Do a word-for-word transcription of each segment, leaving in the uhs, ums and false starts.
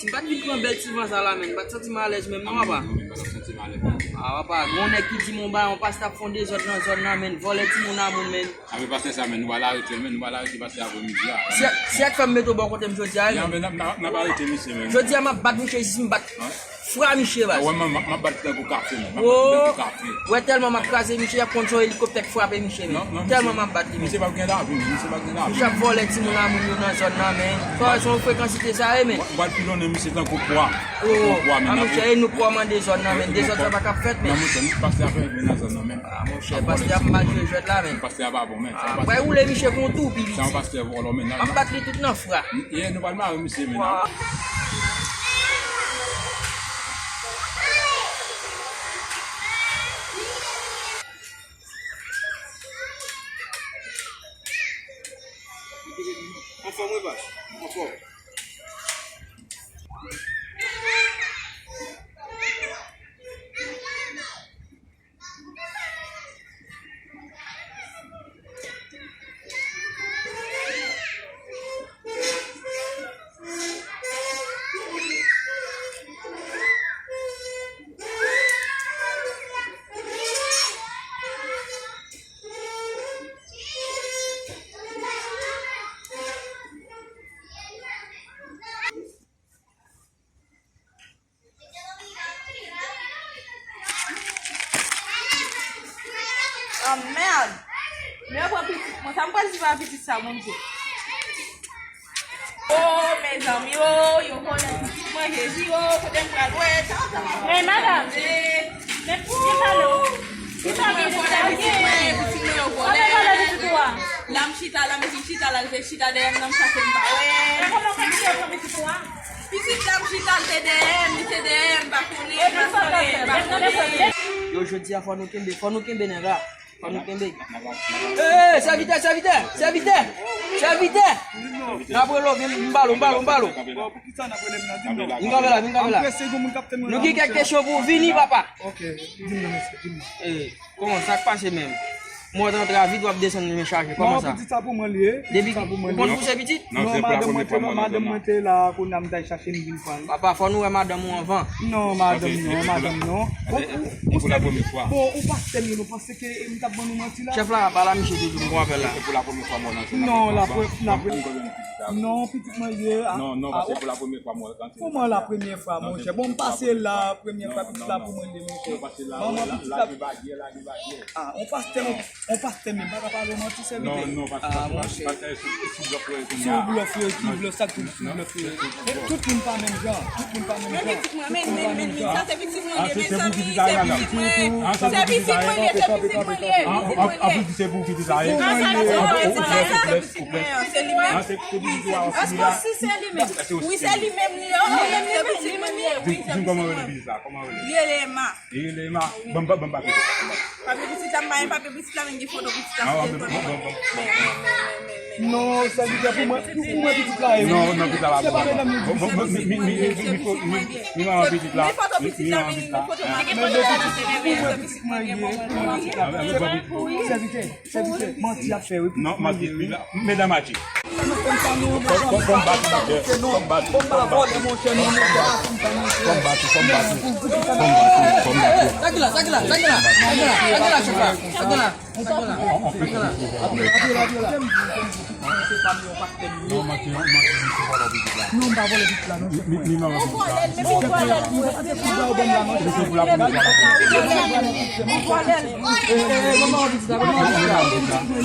M pa t vin pran bèl ti van sa la, menn. M pa t santi m alèz menm, non, papa. Mwen menm pa t ap santi m alèz, non. Ah, papa, gen yon nèg ki di m yon bagay, yon pastè ap fè yon dezòd nan zòn nan, menn. Vòlè timoun a moun, menn. Apre pastè sa, menn, nou pral arete l, menn, nou pral arete pastè a aprè midi a. Se, se sa k fè m mete w bò kote m jodi a, wi, menn. N ap, n ap, n ap arete misye, menn. Jodi a, m ap bat misye jis m bat. Fra misye, baz. Wè, m, m, m ap bat li tankou kafe, menn. M ap bat li tankou kafe. Wè, tèlman m ap kraze misye, y ap konn se yon elikoptè k frape misye, menn. Tèlman m ap bat li, menn. Misye p ap gen lavi, menn. Misye p ap gen lavi. Misye ap vòlè timoun a moun yo nan zòn nan, menn. Sa se yon frekansite sa ye, menn. M pral pilonnen misye tankou pwa. Tankou pwa, menn. A, monchè, e nou k kòmande zòn nan, menn. Dezòd sa pa ka fèt, menn. Non, monchè, pastè a fè vin nan zòn nan, menn. A, monchè, pastè ap mal jwe jwèt la, menn. Pastè a pa bon, menn. Sa pastè. Pral woule misye kon tou, pi piti. Sa yon pastè vòlò, menn. M ap bat li tout nan fra. Ye, nou pral mare misye, menn. Anfòm wi baz, anfòm. Ah, mèd! Mèd, pran pitit mwen. Sa m pral di pa pitit sa, Bondye. Oh, mezanmi, oh, yo vòlè pitit mwen, Jezi, oh, kote m pral wè sa, sa va. Hey, madanm. Men, ki sa nou? Ki sa gen de sa gen? Pitit mwen, pitit mwen, yo vòlè. Kote vòlè pitit ou a? La m chita, la m di chita, la rive chita dèyè m, nan m chache m pa wè. E kòman w fè misye pran pitit ou a? Pitit la m chita, l te dèyè m, li te dèyè m, m pa konnen, m pa konnen, m pa konnen. Yo, jodi a, fò nou kenbe, fò nou kenbe nèg la. Fò nou kenbe. Hey, sèvitè, sèvitè, sèvitè, sèvitè! N ap rele w, vin, m ba l ou, m ba l ou, m ba l ou. Vin kanpe la, vin kanpe la. Nou gen kèk kesyon pou w, vini, papa. Ok, di m non, mesye, di m non. Eh, kòman sa k pase menm? Mwen w t antre a vit, w ap desann men chaje. Kòman sa? Non, pitit sa pou mwen li ye. Depi ou konn pouse pitit? Non, se pou la premye fwa mwen nan zòn nan. Madanm mwen te la, kounye a m t al chache m vin pran l. Papa, fò nou wè madanm ou anvan. Non, madanm non, madanm non. Se pou la premye fwa. Bon, ou pastè m ye, nou panse ke m t ap ban nou manti la? Chèf la, pa la, misye toujou, m pran apèl la. Se pou la premye fwa mwen nan zòn nan. Non, la pre-, la pre-, non, pitit mwen ye. Non, non, se pou la premye fwa mwen. Kòman la premye fwa, monchè? Bon, m pase la, premye fwa, pitit la pou mwen li ye, monchè. Manman pitit la. Ah, on pastè, on, on pastè, men pa ka pale manti, sèvitè. Non, non, pastè, pastè, sou, sou blòf yo, sou blòf yo, ki blòf, sa ki sou blòf yo. Tout moun pa menm jan, tout moun pa menm jan. Men pitit mwen, men, men, men, men, sa se pitit mwen ye, mezanmi, se pitit mwen. Se pitit mwen ye, se pitit mwen ye, pitit mwen ye. An plis, se pou pitit la, hein? An sa, pitit mwen ye, pitit la, se pitit mwen, se li menm. Wi, èske si se li menm? Wi, se li menm li ye. Wi, se pitit mwen li ye. Wi, se pitit mwen. Di m kòman rele pitit la, kòman rele? Li rele Emma. Li rele Emma. Ban m, ban m papye pitit la. Papye pitit la, m pa gen papye pitit la, men gen foto pitit la sou telefòn mwen. Men, men, men, men, men, men. Non, sèvitè, pou mwen, pou mwen pitit la ye. Non, non, pitit la pa pou mwen. Se pa medam yo di, se pitit mwen ye, se pitit mwen ye. Mi manman pitit la. Men foto pitit la, men foto mwen gen foto la nan telefòn, se pitit mwen ye, pou mwen pitit la. Sèvitè. Sèvitè, manti y ap fè, wi, pitit mwen ye, wi. Medam Aji. Fò m bat ou, monchè. Fò m bat ou. Fò m bat ou. Fò m bat ou. Fò m bat ou. Fò m bat ou. Fò m bat ou. Sa ki la, sa ki la, sa ki la, sa ki la, sa ki la, chèf la, sa ki la, sa ki la, sa ki la. Non, manti, manti, misye vòlè pitit la. Non, m pa vòlè pitit la, non, chèf mwen. Ou vòlè l, men ou vòlè l pou mwen. Misye vòlè l. Ou vòlè l. Eh, eh, eh, ban m pitit la, ban m pitit la.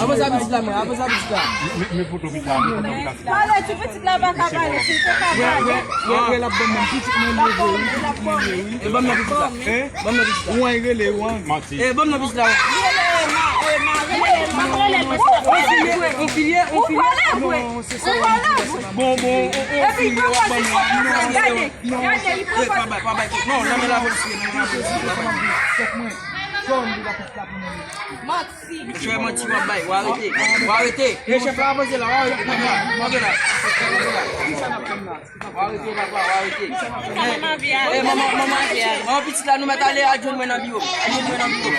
Apre sa, pitit la, mwen, apre sa, pitit la. Men, men foto pitit la, men foto pitit la. Pale, ti pitit la pa ka pale, si l te ka pale. Wè, wè, wè, l ap ban m pitit mwen leve, wi, pitit mwen leve, wi. E ban m pitit la. Hein? Ban m pitit la. Ou an rele, ou an. Manti. Eh, ban m pitit la. Li rele Emma, Emma, rele Emma. On filye, on filye, on filye. Ou vòlè vre. Non, se sa. Ou vòlè vre. Bon, bon, on, on filye, w ap ban m. Non, non. Gade, li pran kòd. Pa bay, pa bay. Non, nan men lapolis, nan men lapolis. Chèf mwen. Manti. Misye manti w ap bay, w arete. W arete. E chèf la avanse la, w arete. W arete la. W arete papa, w arete. Eh, manman, manman, manman pitit la, nou mèt ale, al jwenn mwen nan biwo. Al jwenn mwen nan biwo.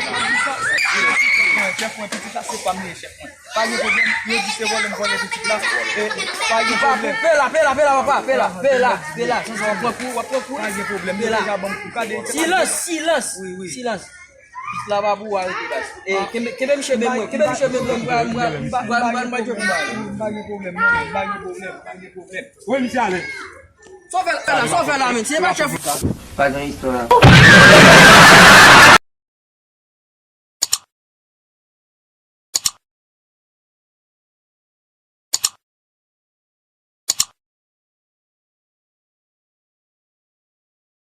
Chèf mwen, pitit la se pa m li ye, chèf mwen. Pa gen pwoblèm, yo di se vòlè m vòlè pitit la. E, pa gen pwoblèm. Pe la, pe la, pe la, papa, pe la, pe la, pe la. San sa w ap pran kou, w ap pran kou. Pa gen pwoblèm, yo deja ban m kou. Gade. Silans, silans, silans. Pitit la pa pou ou, arete baz. E, kenbe, kenbe misye men mwen, kenbe misye men mwen, m pral, m pral, m pral, m pral, m pral jwe pou bal. Pa gen pwoblèm, non, pa gen pwoblèm, pa gen pwoblèm. Wè misye ale. Sa w fè la, sa w fè la, men, se pa chèf. Pa gen istwa.